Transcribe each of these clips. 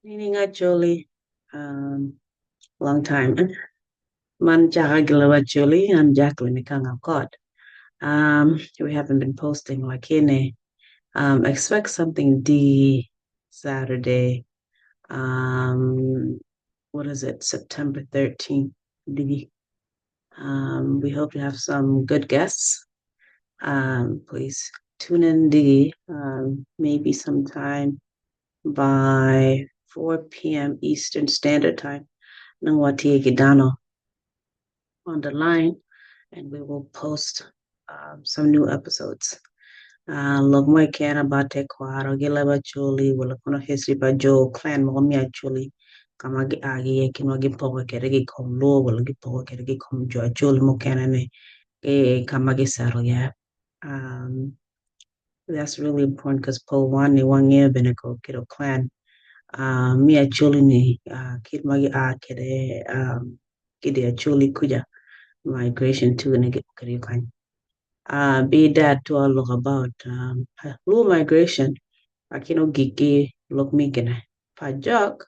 Nining Acholi, long time. Man Chaka Gilaw Acholi and Jacqueline Ikanga Kot. We haven't been posting lakini. Expect something D Saturday. What is it? September 13th. D. We hope to have some good guests. Please tune in D. Maybe sometime by 4 p.m. Eastern Standard Time. Nang watye ki dano on the line, and we will post some new episodes. Lok mo keken about tekwaro gi leb Acholi wala kono history pa jo clan mogo me Acholi kama gi a ki iye kit ma gipoko kwede ki i kom Luo wala gipoko kwede ki i kom jo Acholi mukene ni ki kama gisettle iye. That's really important because pol wan ni wangeyo bene ko kito clan me Acholi ni kit ma gia kwede ki di Acholi kuja migration tu ni kwede kany. Be that to look about Luo migration akino giki lok migene pajok,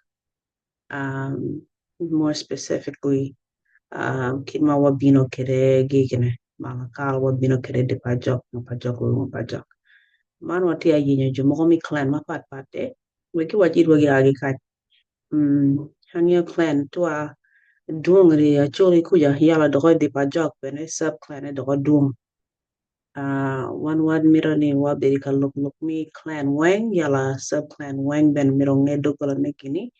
more specifically kit ma wabino kwede gigene malakal wabino kwede di pajok ma pajok lumo pajok man watye ayenyo jo mogo mi clan mapat pat te wek wacit wagi agi kany. Angeyo clan twa dwong ri Acholi kuja yala doko di pajok bene sub clan e doko dwong. Wan wan mito ni wabedi ka lok lok mi clan weng yala sub clan weng bene mito nge dogola me gini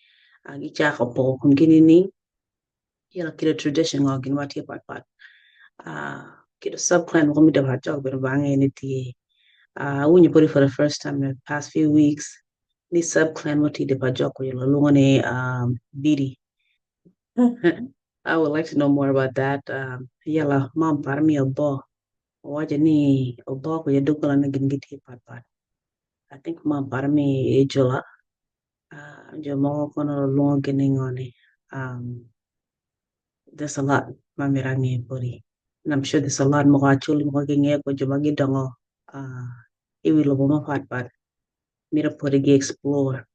gicako poko kun gini ni yala kito tradition ngo gin watye pat pat. Kito sub clan mogo mi di pajok bene bange ni tye. Awinyo podi for the first time in the past few weeks ni sub clan mo tye di pajok kuja lwongo ni Bidi. I would like to know more about that. Yala mom par mi obo owaco ni obo kuja dogola ne gin gitye pat pat. I think mom par mi Ejula jo mogo kono lwongo gini ngo ni there's a lot ma myero ange podi. And I'm sure there's a lot mogo Acholi mogo gingeyo ko jo ma gidongo i wi lobo mapat pat mito podi gi explore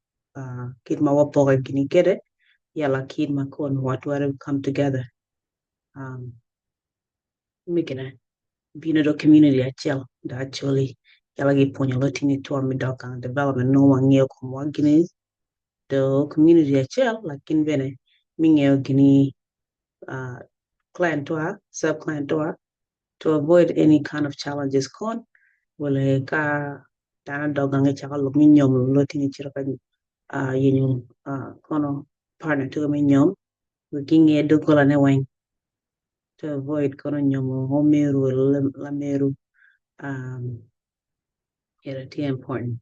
kit ma wapoko gini kwede yala kit ma kon watwero come together migine bino do community acel do Acholi yala gipwonyo lutini twon mi dok gang development nongo wangeyo komwa gini do community acel lakin bene mi ngeyo gini clan twa sub clan twa to avoid any kind of challenges kon wala ka dano dok gange cako lok mi nyom lutini cito ka yenyo kono partner tuko mi nyom wek ginge dogola ne weng to avoid kono nyomo omeru wala lameru. Ero tye important.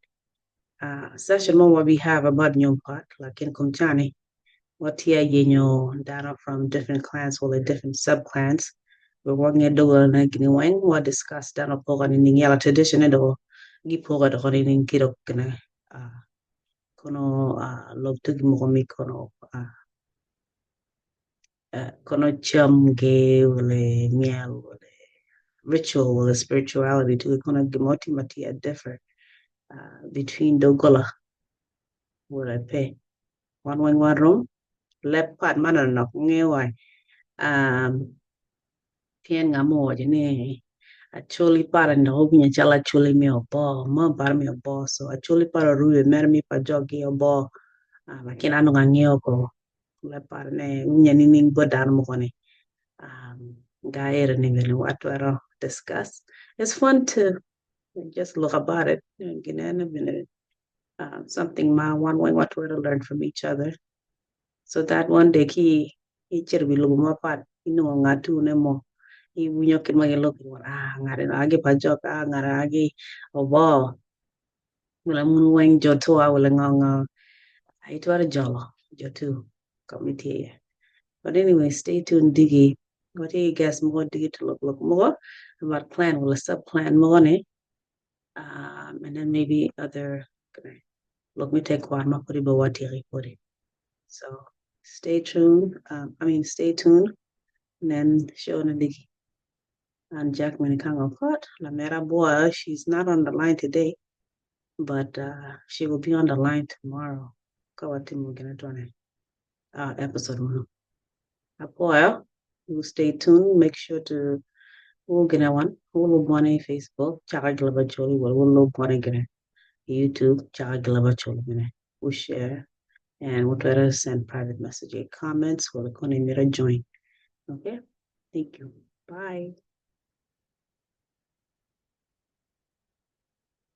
Session mo we have about nyom pot lakin kom cani watye ayenyo dano from different clans wala different sub clans we wange dogola ne gini weng wa discuss dano poko nining yala tradition ne do gipoko doko nining kito kene kono lok tugi mogo mi kono kono cam ge wala miel wala ritual wala spirituality tugi kono gimoti matia differ between dogola wala pe wan weng warom leb pat manonok ngeyo wai pien nga mo waco ni Acholi para ni dok owinyo calo Acholi mi obo mo para mi obo so Acholi para orube mere mi pa jogi obo lakin an dong angeyo ko leb para ne winyo nining bot dano mogo ni ga ero ni bene watwero discuss. It's fun to just look about it ginene bene something ma wan weng watwero learn from each other so that one day ki icito wi lobo mapat inongo ngat ne mo iwinyo kit ma giloko ah ngat eno agi pa jok ah ngat agi obo wala mun weng jo tua wala ngo ngo itwero jolo jo tu kama itye iye. But anyway, stay tuned digi watye ki guest mogo digi to lok lok mogo about clan wala sub clan mogo ni and then maybe other lok me tekwaro ma pud ba watyeko podi. So stay tuned, I mean, stay tuned and then show na digi. And Jackman Kango Kot Lamera Boy, she's not on the line today, but she will be on the line tomorrow. Ka watimo gin atwane episode meno. Apoyo, you stay tuned. Make sure to wugine wan wulub wan i Facebook Caka Gilab Acholi well wulub wan gine YouTube Caka Gilab Acholi gine we share and we'll try to send private message comments we'll join. Okay, thank you. Bye.